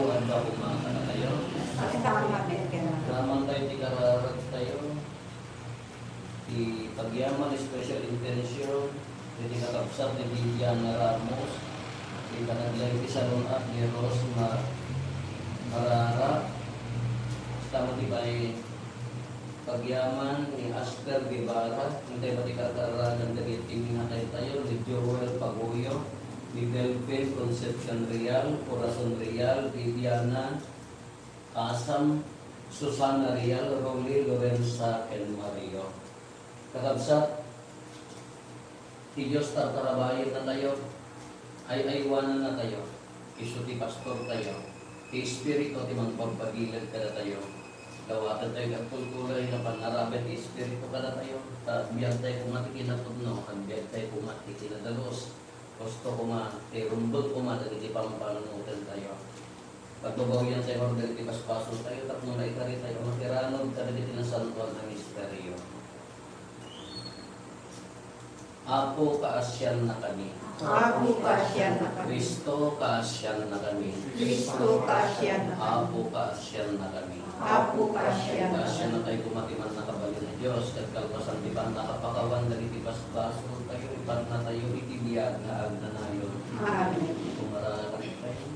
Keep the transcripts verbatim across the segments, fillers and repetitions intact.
Adda koma kadatayo. Salamat, Ken. Aramidtayo ti kararagtayo. Ti pagyaman, special intention, iti kakabsat ni Viviana Ramos, ti panaglaing ti salun-at ni Rose Ma-, Marara, kasta met ti pay pagyaman ni Aster Guevara, intay met ti karkararagan dagiti minataytayo, ni Joel Pagoyo, ni Delfin Concepcion Real, Corazon Real, Viviana, Kasam, Susana Real, Rolly, Lorenza, ken Mario. Kakabsat, ti Dios tartarabayennatayo, ay-aywanennatayo, isu ti pastortayo, ti Espiritu ti mangpagpabileg kadatayo. Dawatentayo ti agtultuloy nga pannarabii ti Espiritu kadatayo, ta agbiagtayo koma ti kinapudno, agbiagtayo koma ti kinadalus, husto koma, ti rumbeng koma dagiti pampanunotentayo. Pagbabawiantayo dagiti basbasoltayo tapno maikaritayo a makiranog kadagiti nasantoan a misterio. Apo, kaasiannakami. Apo, kaasiannakami. Cristo, kaasiannakami. Cristo, kaasiannakami. Apo, kaasiannakami. Apo, kaasiannakami. Kaasiannatayo koma ti mannakabalin a Dios, ket kalpasan ti pannakapakawan dagiti basbasoltayo, ipannatayo iti biag nga agnanayon. Amen. Kumararagtayo.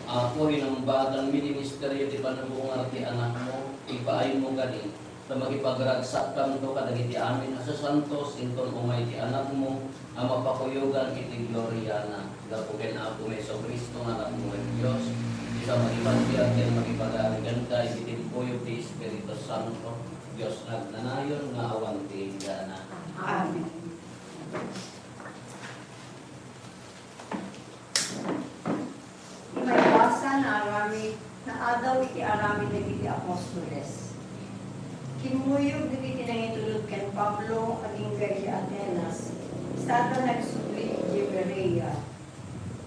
Apo, inambatanmi ti misterio ti panagubungar ti Anakmo, ipaaymo kadi, ta makipagragsakkanto kadagiti amin a sasantos inton umay ti Anakmo a mapakuyogan iti gloriana. Gapu ken Apomi Jesu-Cristo nga Anakmo nga Dios, ti sa makipanbiag ken makipag-ari kenka iti timpuyog ti Espiritu Santo, Dios nga agnanayon nga awan ti inggana. Amen. Ti maibasa nga aramid, naadaw iti aramid dagiti apostoles. Kimmuyog dagiti nangitulod ken Pablo agingga iti Atenas, sada nagsubli idiay Berea.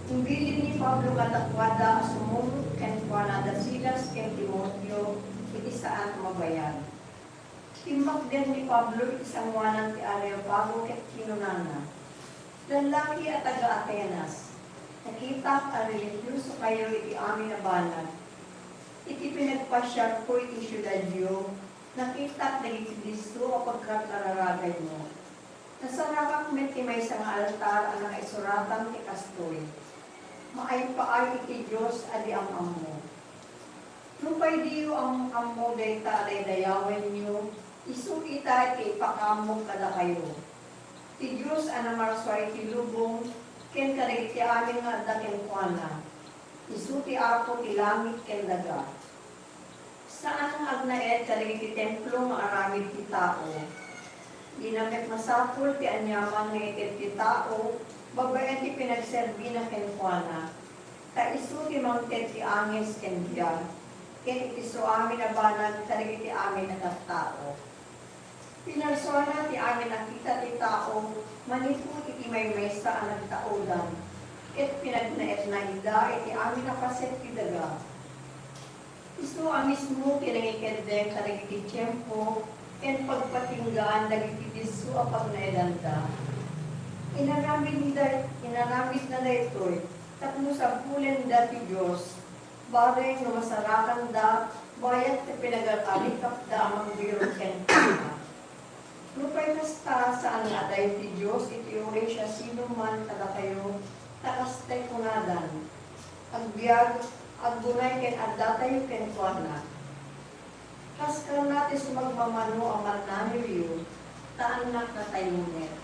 Imbilin ni Pablo kadakuada a sumulod kenkuana da Silas ken Timoteo iti saan a mabayag. Timmakder ni Pablo iti sangoanan ti Areopago ket kinunana, "Lallaki a taga-Atenas, nakitak a relihiosokayo iti amin a banag. Iti pinagpasiarko iti siudadyo, nakitak dagiti disso a pagkarkararagaymo. Nasarakak met ti maysa nga altar a nakaisuratan ti kastoy, 'Maaypaay iti Dios a di am-ammo.' Nupay diyo am-ammo dayta a daydayawenyo, isu ita ti ipakaammo kadakayo. Ti Dios a namarsua iti lubong ken kadagiti amin nga adda kenkuana, isu ti Apo ti langit ken daga. Saan nga agnaed kadagiti templo nga aramid ti tao. Dina met masapul ti aniaman nga ited ti tao babaen ti pinagserbina kenkuana, ta isu ti mangted ti angis ken biag, ken iti suamin a banag kadagiti amin a tattao. Pinarsuana ti amin a kita ti tao manipud iti maymaysa a nagtaudan, ket pinagnaedna ida iti amin a paset ti daga. Isu a mismo ti nangikeddeng kadagiti tiempo ken pagpatinggaan dagiti disso a pagnaedanda. Inaramidna day-, inaramidna daytoy tapno sabulenda ti Dios, bareng no masarakanda bayat ti pinagar-arikapda a mangbirok kenkuana. Nupay kasta, saan nga adayo ti Dios iti uray siasinoman kadakayo, ta kasta ti kunadan, "Agbiag, agbunay ken addatayo kenkuana." Kas karna ti sumagmamano a mannanawyo, ta annaknatayo met.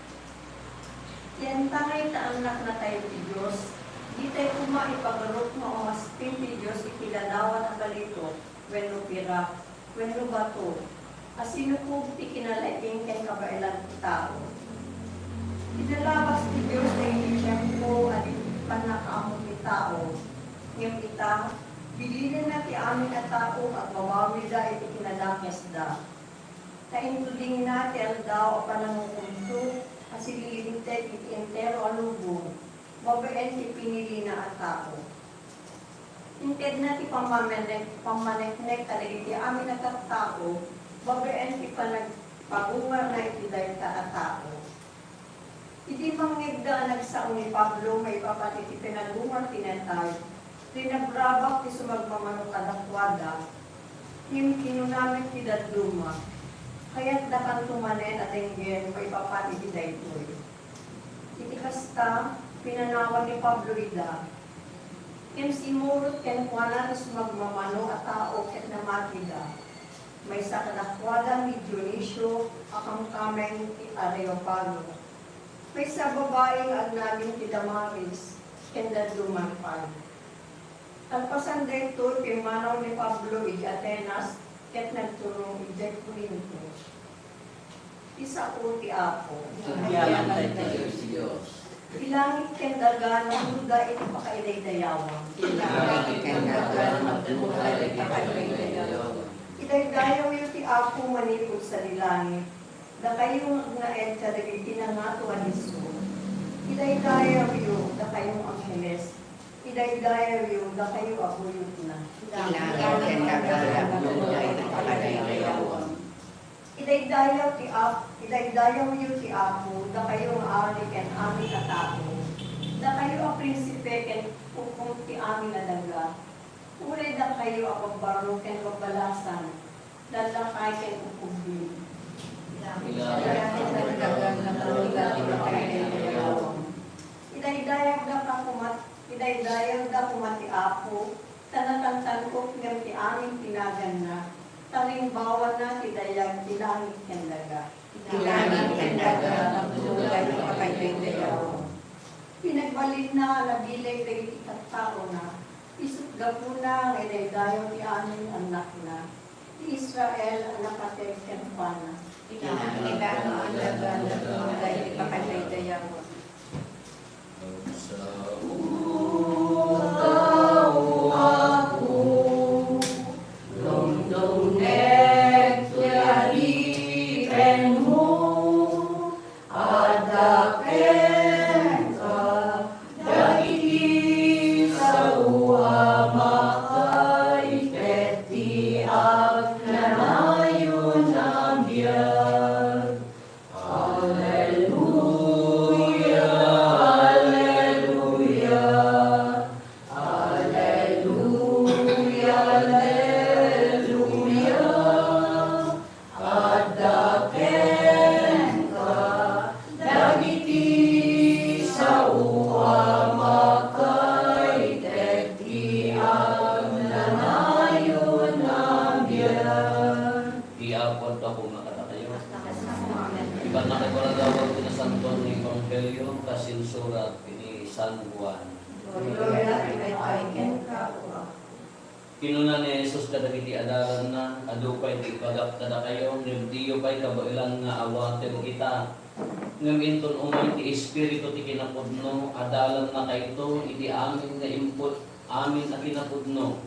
Ti anta ngay ta annaknatayo ti Dios, ditay koma ipagarupna a umasping ti Dios iti ladawan a balitok wenno pirak wenno bato a sinukog ti kinalaing ken kabaelan ti tao. Pinalabas ti Dios dagiti tiempo a di pannakaammo ti tao, ngem ita, bilinenna ti amin a tao nga agbabawida iti kinadakesda. Ta intudingna ti aldaw a panangukomto a sililinteg iti entero a lubong, babaen ti pinilina a tao. Intedna ti pammamanek-, pammaneknek kadagiti amin a tattao, babaen ti panagpagungarna iti dayta a tao. Idi mangngegda a nagsao ni Pablo maipapan iti pinagungar ti Natal, rinabrabak ti sumagmamano kadakuada. Ngem kinuna met ti dadduma, "Kayatdakanto manen a denggen maipapan iti daytoy." Iti kasta, pinanawan ni Pablo ida. Ngem simmurot kenkuana ti sumagmamano a tao ket namatida. Maysa kadakuada ni Dionisio a kamkameng ti Areopago. Maysa a babai nga agnagan ti Damaris ken dadduma pay. Kalpasan daytoy, pimmanaw ni Pablo idiay Atenas ket nagturong idiay Corinto. Ti sao ti Apo. Ti langit ken daga napuda iti pakaidaydayawan. Ti langit ken daga napuda iti pakaidaydayawan. Idaydayawyo ti Apo manipud sadi langit. Dakayo nga agnaed kadagiti nangato a disso. Idaydayawyo, dakayo nga angheles. Idaydayawyo, dakayo a buyotna. Ti langit ken daga napuda iti pakaidaydayawan. Idaydayaw ti Ap-, idaydayawyo ti Apo, dakayo nga ari ken amin a tao. Dakayo a prinsipe ken hukom ti amin a daga. Uray dakayo a babbarro ken babbalasan, lallakay ken ukubli. Idaydayawda koma, idaydayawda koma ti Apo, ta natantan-ok ngem ti amin ti naganna, ta limbawana ti dayag ti langit ken daga. Ti langit ken daga, napuda iti pakaidaydayawan. Pinagbalinna a nabileg dagiti tattaona, isut' gapuna nga idaydayaw ti amin annakna, ti Israel a napateg kenkuana. Ti langit ken daga, napuda iti pakaidaydayawan. Sa tao ako, dumdumnek ti adipenmo, adda kenka dagiti sao a makaited ti agnanayon a biag. Alleluia, alleluia, alleluia, alleluia. Adda kenka dagiti sao a makaited ti agnanayon a biag. Ti Apo adda koma kadakayo. Ibanna kay Barnabas ti Nasantoan nga Ebanghelio kas insurat ni San Juan. Gloria iti kenka, O Apo. Kinuna ni Jesus kadagiti adalanna, "Adu pay ti ibagak kadakayo, ngem diyo pay kabaelan nga awaten ita. Ngem inton umay ti Espiritu ti kinapudno, adalannakayto iti amin nga imput-, amin a kinapudno."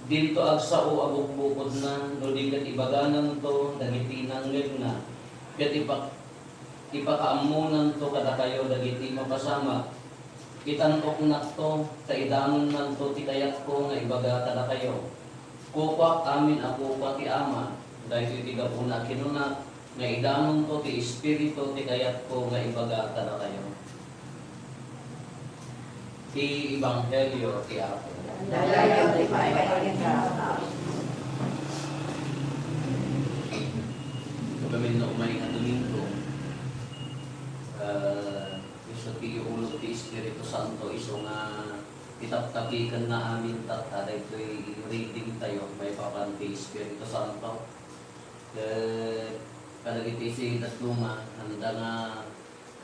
Dinto agsao a bukbukodna, no di ket ibagananto dagiti nangngegna, ket ipak-, ipakaammonanto kadakayo dagiti mapasamak. Itan-oknakto, ta idanonnanto ti kayatko nga ibaga kadakayo. Kukuak amin a kukua ti Ama, daytoy ti gapuna a kinunak, nga idanonto ti Espiritu ti kayatko nga ibaga kadakayo. Ti Ebanghelio ti Apo. Daytoy ti pagpapainit. Gamin na umay nga Domingo, ah, isu ti iulog ti Espiritu Santo, isu nga itaptapiken na amin tatta, daytoy reading tayo, maipapan ti Espiritu Santo. Ket kadagiti si dadduma, anda nga,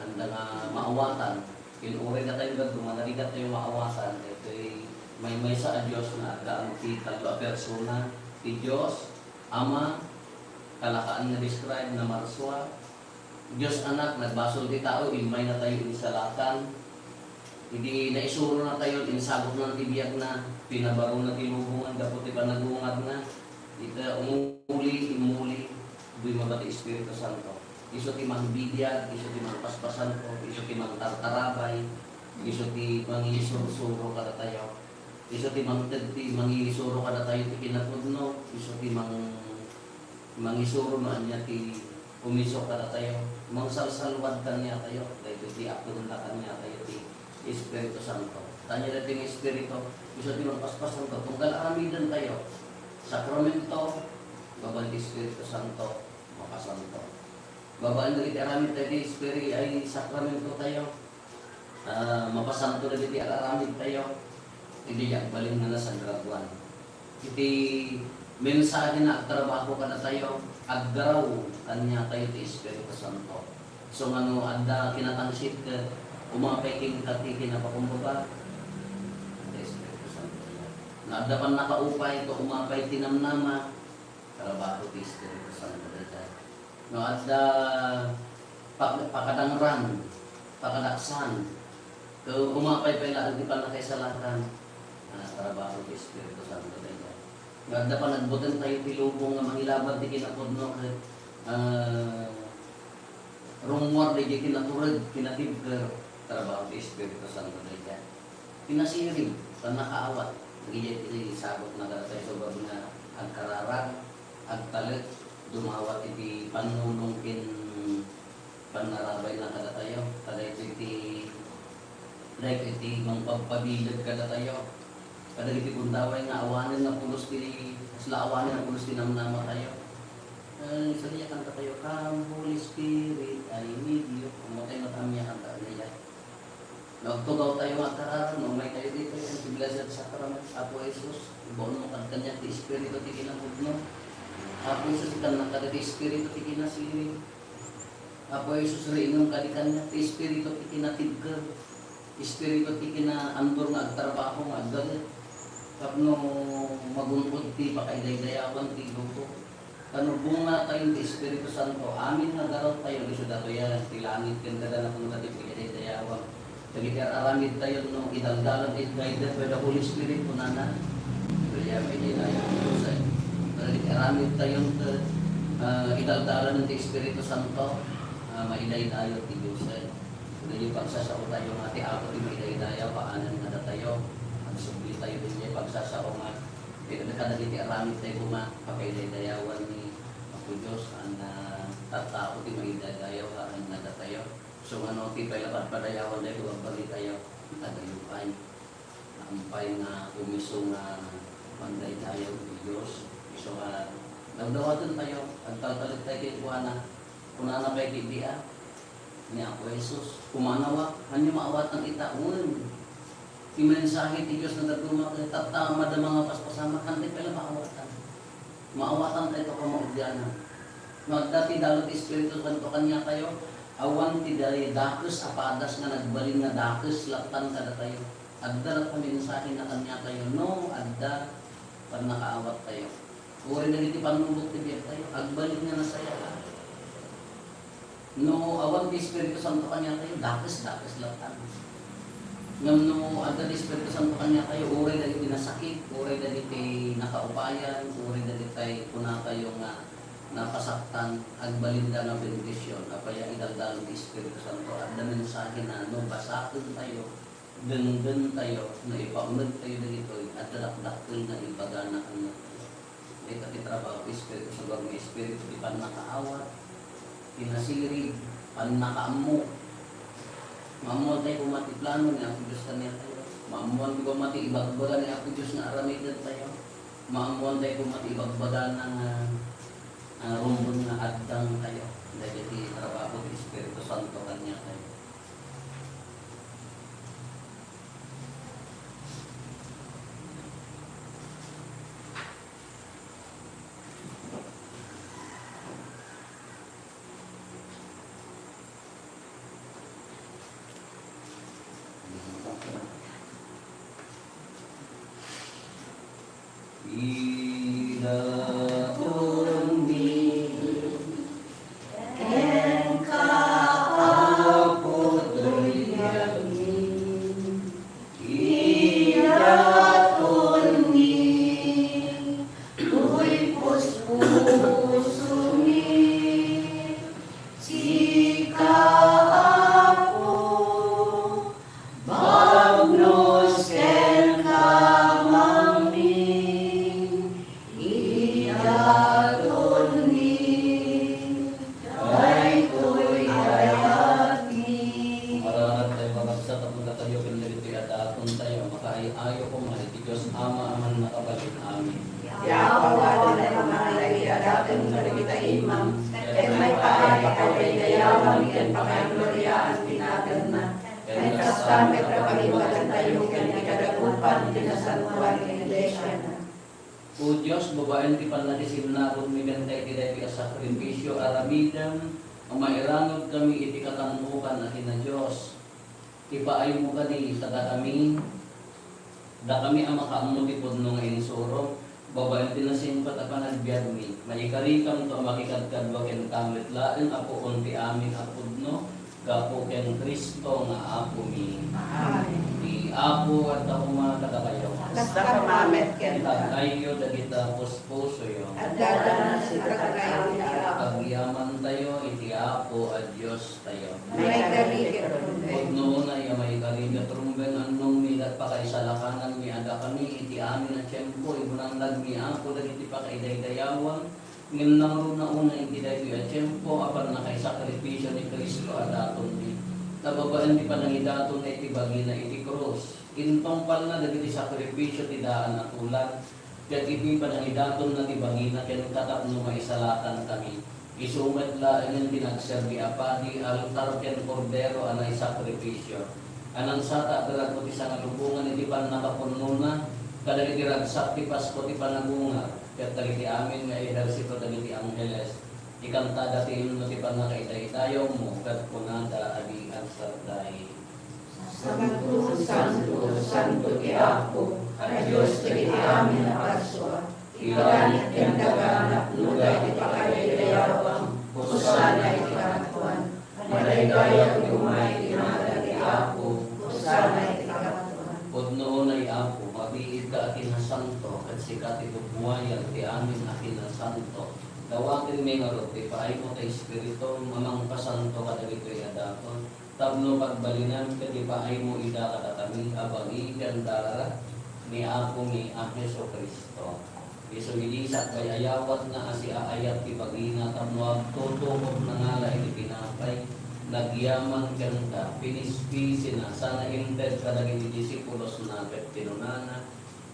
anda nga maawatan. Ken uray datayo dadduma, narigat tayo maawatan. Daytoy maymaysa a Dios nga adda ti tallo a persona, ti Dios, Ama, kalakaan nga describe, namarsua, Dios Anak, nagbasol ti tao, immayna tayo iti salakan. Idi naisuro na tayo, insagutnan ti biagna, pinabarona ti lubongan gapu ti panagungarna. Ita, umuli, immuli, buy mabati Espiritu Santo. Isu ti mangbibiag, isu ti mangpaspasanto, isu ti mangtartarabay, isu ti mangisursuro kadatayo. Isu ti mangted ti mangisuro kadatayo ti kinapudno, isu ti mang-, mangisuro no ania ti umiso kadatayo. Mangsalsalwad kaniatayo, daytoy ti aklonda kaniatayo ti Espiritu Santo. Kaniatayo ti Espiritu, isu ti mangpaspasanto. Tunggal aramidentayo, sakramento, babaen ti Espiritu Santo, mapasanto. Babaen dagiti aramidtayo ti Espiri-, ay, sakramentotayo, ah, mapasanto dagiti ar-aramidtayo, idi agbalin nga nasagradoan. Iti mensahe nga agtrabaho kadatayo, agdaraw kaniatayo ti Espiritu Santo. So, nga no adda kinatangsit ket umapay kenka ti kinapakumbaba, ti Espiritu Santo. No adda pannakaupay ket umapay ti namnama, trabaho ti Espiritu Santo dayta. No adda pa-, pakadangran, pakadaksan, ket umapay pay laeng ti pannakaisalakan, ah, trabaho ti Espiritu Santo dayta. No adda panagbutengtayo ti lubong nga mangilaban ti kinapudno ket, ah, rummuar daydiay kinatured, kinatibker, trabaho ti Espiritu Santo dayta. Kinasirib, pannakaawat. Dagiti sabot nga kadatayo sabab nga agkararag, agtalek, dumawat iti pannulong ken pannarabay na kadatayo. Kadaytoy ti, daytoy ti mangpagpabileg kadatayo. Kadagiti gundaway nga awanen nga pulos ti, kasla awanen nga pulos ti namnamatayo. Eh, sadiakan kadatayo, "Come, Holy Spirit, I need you." Ammo tayo matamiakan kadatayo. No agtugawtayo nga agkararag, no umaytayo ditoy, ti Blessed Sacrament, Apo Jesus, ibaonmo kad kaniak ti Espiritu ti kinapudno. Apo Jesus, ikkannak kadi ti Espiritu ti kinasirib. Apo Jesus, riinom kadi kaniak ti Espiritu ti kinatibker. Espiritu ti kinaandur nga agtrabaho, nga aggaget. Tapno magun-od ti pakaidaydayawan ti grupo. Kano bungatayo ti Espiritu Santo, amin nga darawtayo, isu datoy ti langit ken daga napno dati pagidaydayawan. Dagiti ar-aramidtayo no idaldalan, is guided by the Holy Spirit, kunana. Kaya may daydayaw ti Dios, eh. Dagiti aramidtayo ket, ah, idaldalan ti Espiritu Santo, ah, maidaydayaw ti Dios, eh. Dagiti pagsasaotayo nga ti Apo ti maidaydayaw, paanan nga datayo. Agsublitayo daydiay pagsasao nga Ket kadagiti aramidtayo koma, pakaidaydayawan ni Apo Dios, haan nga tattao ti maidaydayaw, haan nga datayo. So, nga no, ti pay la padpadayawan daytoy, agbalitayo, adayo pay. Naampay nga umiso nga pagdaydayaw ti Dios. Isu nga dawdawatentayo, agtaltalektayo kenkuana. Kunana pay iti dia ni Apo Jesus, "Kumanawak, haanyo maawatan ita." Wen, ti mensahe ti Dios nga dadduma ket tatta, madama nga paspasamak, haantayo pay la maawatan. Maawatantay ita kamaudianan. No adda ti dalo ti Espiritu Santo kaniatayo, awan ti dakes a padas nga nagbalin nga dakes lattan kadatayo. Adda lat a mensahe na kaniatayo no adda pannakaawattayo. Uray dagiti pannubot ti biagtayo, agbalin nga nasayaat. No awan ti Espiritu Santo kaniatayo, dakes, dakes lattan. Ngem no adda ti Espiritu Santo kaniatayo, uray dagiti nasakit, uray dagiti nakaupayan, uray dagiti kunatayo nga napasaktan, agbalinda nga bendision. Apay a idaldalan ti Espiritu Santo? Adda mensahena no basaentayo, dengdentayo, no ipaunegtayo dagitoy, adda dakdakkel nga ibagana kaniatayo. Dayta ti trabaho ti Espiritu, sabab nga Espiritu ti pannakaawat, kinasirib, pannakaammo. Maammoantayo koma ti plano ni Apo Dios kaniatayo. Maammoantayo koma ti ibagbaga ni Apo Dios nga aramidentayo. Maammoantayo koma ti ibagbagana nga, ah, rumbon nga addangtayo. Dayta ti trabaho ti Espiritu Santo kaniatayo. Idatonmi kenka, Apo, ti yegmi. Idatonmi toy puspusomi. Sika, Apo, bagnos kenka mamin. Iti Dios Ama a mannakabalin. Amen. Ti Apo, adda ti panagdaydayaw kadagita imam, ket maipaay a pakaidaydayawan ken pakaigloriaan ti naganna. Ket kasta met, pagbalintayo ken ti kadagupan ti nasantoan nga iglesiana. O Dios, babaen ti pannakisinnabutmi kenka iti daytoy a sakrifisio, aramidem a mairanudkami iti kakanmokan a kina Dios. Ipaaymo kadi kadakami, dakami a makaammo ti pudno nga insurok, babaen ti nasingpet a panagbiagmi. Maikarikamto a makikadkadua kenka met laeng a puon ti amin a pudno, gapu ken Cristo nga Apomi. Amen. Ti Apo adda koma kadakayo. Kasta koma met kenka. Itagkayyo dagita puspusoyo. Adda sika kadakayo ti Apo. Agyamantayo iti Apo a Diostayo. Maikari ket rumbeng. Pudno unay a maikari ket rumbeng, annongmi ket pakaisalakananmi a dakami iti amin a tiempo, ibunangnagmi, Apo, dagiti pakaidaydayawan, ngem nangruna unay iti daytoy a tiempo a pannakaisakripisio ni Cristo a datonmi. Ta babaen ti panangidatonna iti bagina iti krus, intungpalna dagiti sakripisio ti daan a tulad, ket iti panangidatonna ti bagina kenka tapno maisalakankami. Isu met laengen ti nagserbi a padi, altar ken kordero a naisakripisio, a nangsataak ti sangalubongan iti pannakapunona kadagiti ragsak ti Pasko ti panagungar. Ket dagiti amin nga ehersito dagiti angheles, ikantada ti himno ti pannakaidaydayawmo, ket kunada a di agsardai: Santo, santo, santo ti Apo a Dios dagiti amin a parsua. Ti langit ken daga napnoda iti pakaidaydayawan. Hosanna iti kamatuan. Madaydayaw ti umay iti nagan ti Apo. Hosanna iti kamatuan. Pudno unay, Apo, mabiit ka a kinasanto, ket sika ti bubbuayan ti amin a kinasanto. Dawatenmi ngarud ti paaymo ti Espiritu a mangpasanto kadagitoy a daton, tapno pagbalinem ket ipaaymo ida kadakami a bagi ken dara ni Apomi a Jesu-Cristo. Isu idi sakbay a yawatna a siaayat ti bagina tapno agtutukob, nangala iti tinapay, nagyaman kenka, pinispisina, sana inted kadagiti disipulosna ket kinunana: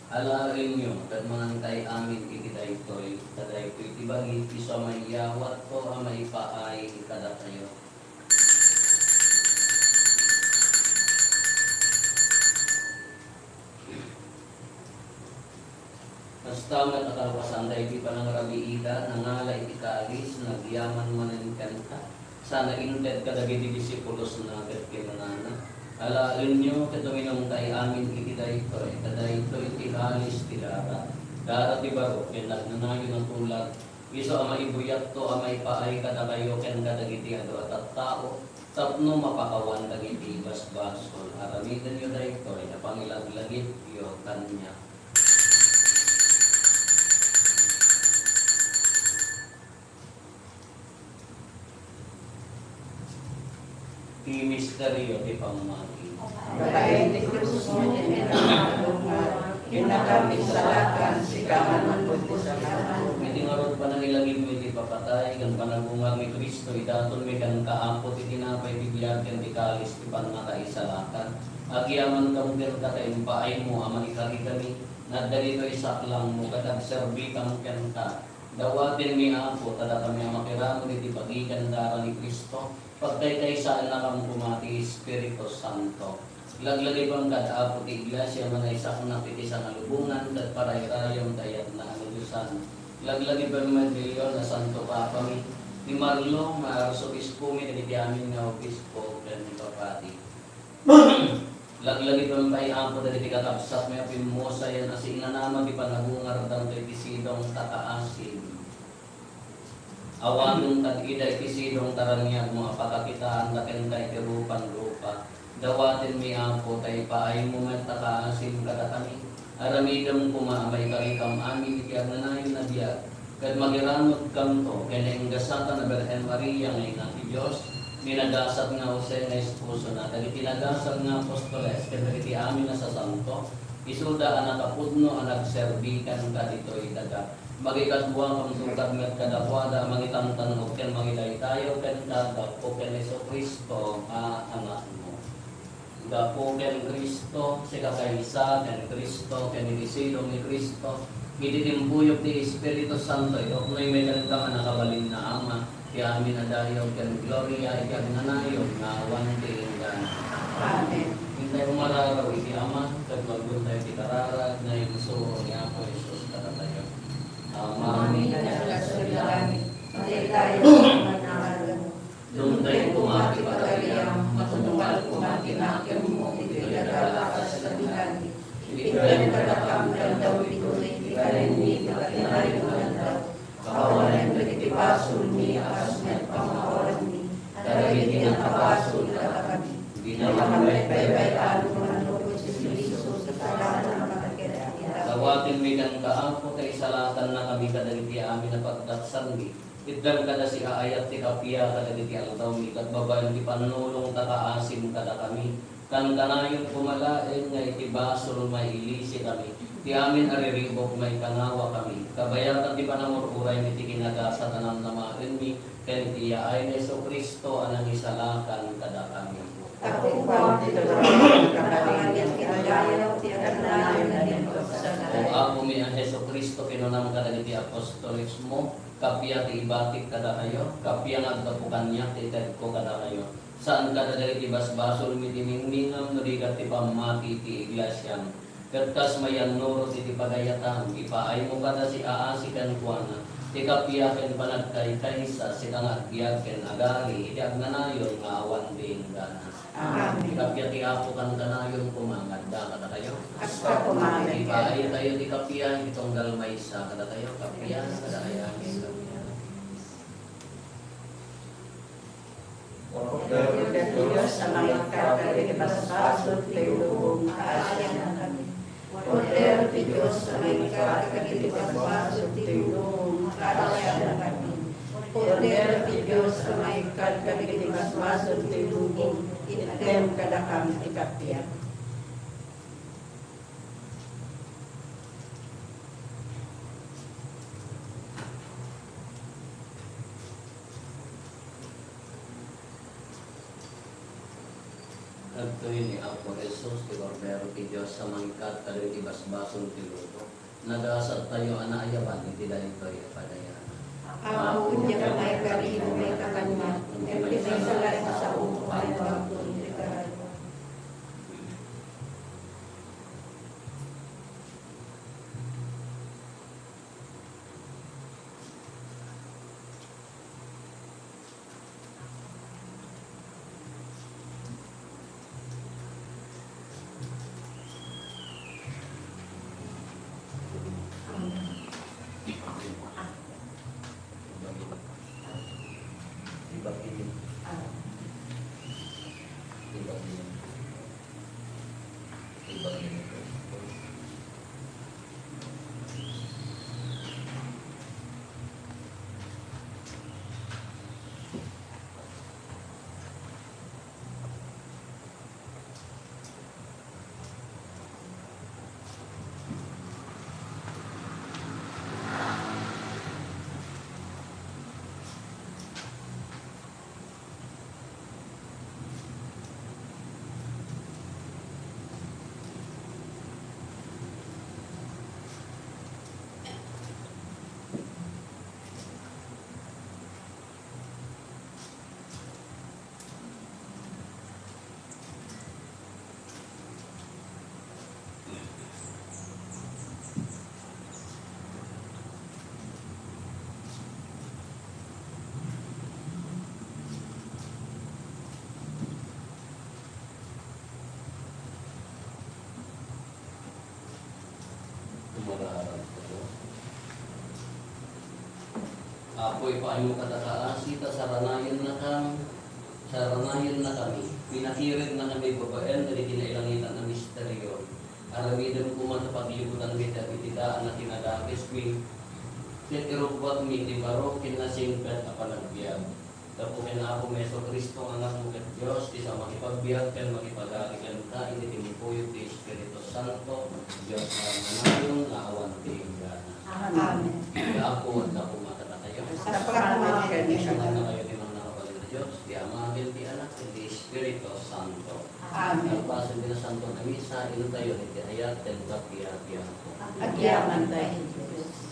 Alaenyo ket mangankay amin iti daytoy, ta daytoy ti bagi ti isu a maiyawatko a maipaay kadakayo. Kasta met a kalpasan daytoy panangarabiida, nangala iti kalis, nagyaman manen kenka, sana inted kadagiti disipulosna ket kinunana: Alaenyo ket uminumkay amin iti daytoy, ta daytoy ti kalis ti dara, dara ti baro ken nagnanayon a tulad, isu a maibuyatto a maipaay kadakayo ken kadagiti adu a tattao, tapno mapakawan dagiti basbasol. Aramidenyo daytoy a pangilaglagipyo kaniak. Ti misterio ti pammati. Babaen ti krusmo, kinnakanmo, kinnakanmo ti salakan, sika man manlugos. Iti ngarud panangilagipmi iti papatay ken panagungar ni Cristo, idatonmi kenka, Apo, ti tinapay ti biag ken ti kalis ti pannakaisalakan. Agyamankami kenka ta impaaymo a maikarikami. Adda ditoy saklangmo ket agserbikam kenka. Dawatenmi, Apo, ta dakami a makiramid iti bagi ken dara ni Cristo, pagkaykaysaennakam koma ti Espiritu Santo. Laglagipem kad, Apo, ti Iglesia a manaisaknak iti sangalubongan ket parayrayam ti ayatna a nadiosan. Laglagipem met ni Leon a Santo Papami, ni Marlo nga Arsobispomi, dagiti amin nga obispo ken ni papadi. Laglagipem pay, Apo, dagiti kakabsatmi a pimmusayan a sinanama ti panagungarda ditoy ti sidong ta kaasim. Awaten kad ida iti sidong ta raniagmo a pakakitaanda kenka iti rupan-rupa. Dawatenmi, Apo, ta ipaaymo met a kaasim kadakami. Aramidem koma a maikarikam amin iti agnanayon a biag. Ket magiramedkamto ken ni Ingasatan a Birhen Maria nga Ina ti Dios, ni Nagasat nga Jose nga esposona, dagiti nagasat nga apostoles, ken dagiti amin a sasanto, isuda a nakapudno a nagserbi kenka ditoy daga. Magikaduakamto kad met kadakuada a mangitantan-ok ken mangidaydayaw kenka gapu ken Jesu-Cristo a Anakmo. Gapu ken Cristo, sikakaysa ken Cristo, ken iti sidong ni Cristo, iti timpuyog ti Espiritu Santo, ipupnoy met kenka nga nakabalin nga Ama, ti amin a dayag ken gloria iti agnanayon nga awan ti inggana. Amen. Intay umararaw iti Ama, ket magguntayo ti kararag nga insuro ni Apo Jesus kadatayo. Ama, Ama mi nga adda iti langit, madaydayaw ti pangalanmo. Dumteng koma ti pagariam, matungpal koma ti nakemmo iti daga a kas iti langit. Itedmo kadakami ti aldaw itoy, ti kanen mi ti kanayon nga aldaw. Awanen dagiti basolmi a kas met pamaawarenmi dagiti nakabasol kadakami. Dina kami paybay-an no mannurot ti judio iti daga a kas iti langit. Dawatenmi kenka, Apo, ta isalakannakami kadagiti amin a pagdaksanmi. Itdem kada siaayat ti kappia kadagiti aldawmi, ket babaen ti pannulongta, kaasim kadakami. Kankanayon koma laeng nga iti basol mailisikami. Ti amin a riribuk, maikangawakami. Kabayatan ti panangur-uraymi ti kinagasat a namnamaenmi, ken iti yaay ni Jesu-Cristo a nangisalakan kadakami. Tapno ti kabangen ken dayaw ti agnanayon nga dimteng. O Apomi a Jesu-Cristo, kinunam kadagiti apostolesmo, kappia ti ibatik kadakayo, kappia nga aggapu kaniak ti itedko kadakayo. Saan kadagiti basbasolmi ti ningningan no di ket ti pammati ti iglesiam. Ket kas mayannurot iti pagayatam, ipaaymo kada siaasi kenkuana ti kappia ken panagkaykaysa, sika nga agbiag ken agali iti agnanayon nga awan ti inggana. Amen. Ti kappia ti Apo kankanayon koma nga adda kadakayo. Kasta koma met kenka. Ipaaytayo ti kappia iti tunggal maysa kadatayo. Kappia kadakayo. Kordero ti Dios a mangikkat kadagiti basbasol ti lubong, kaasiannakami. Kordero ti Dios a mangikkat kadagiti basbasol ti lubong, kaasiannakami. Kordero ti Dios a mangikkat kadagiti basbasol ti lubong, itdem kadakami ti kappia. Dagitoy ni Apo Jesus, ti Kordero ti Dios a mangikkat kadagiti basbasol ti lubong. Nagasattayo a naayaban iti daytoy a padayanan. Apo, diak maikari no maikkan kaniak, ngem ti maysa laeng a sao, paimbagko iti kararag. Apo, ipaaymo kadakayo a kaasi, ta saranayennakam-, saranayennakami, pinakiridnakami babaen dagiti nailangitan a misterio. Aramidem koma ta paglibutanmi dagiti daan a kinadakesmi, ket irubbuatmi ti baro ken nasingpet a panagbiag. Gapu ken Apomi Jesu-Cristo nga Anakmo ket Dios, ti sao a makipagbiag ken makipagali kenka iti timpuyog ti Espiritu Santo, Dios a nayon nga awan ti inggana. Amen. Ti Apo adda koma kadatayo. Kasta met kenka. Isunganna kayo ti mangakabalin a Dios, ti Ama, ken ti Anak, ken ti Espiritu Santo. Amen. Kalpasan ti Nasanto a Misa, intayo iti ayat ken pagbiag ti Apo. Agyamankami, Dios.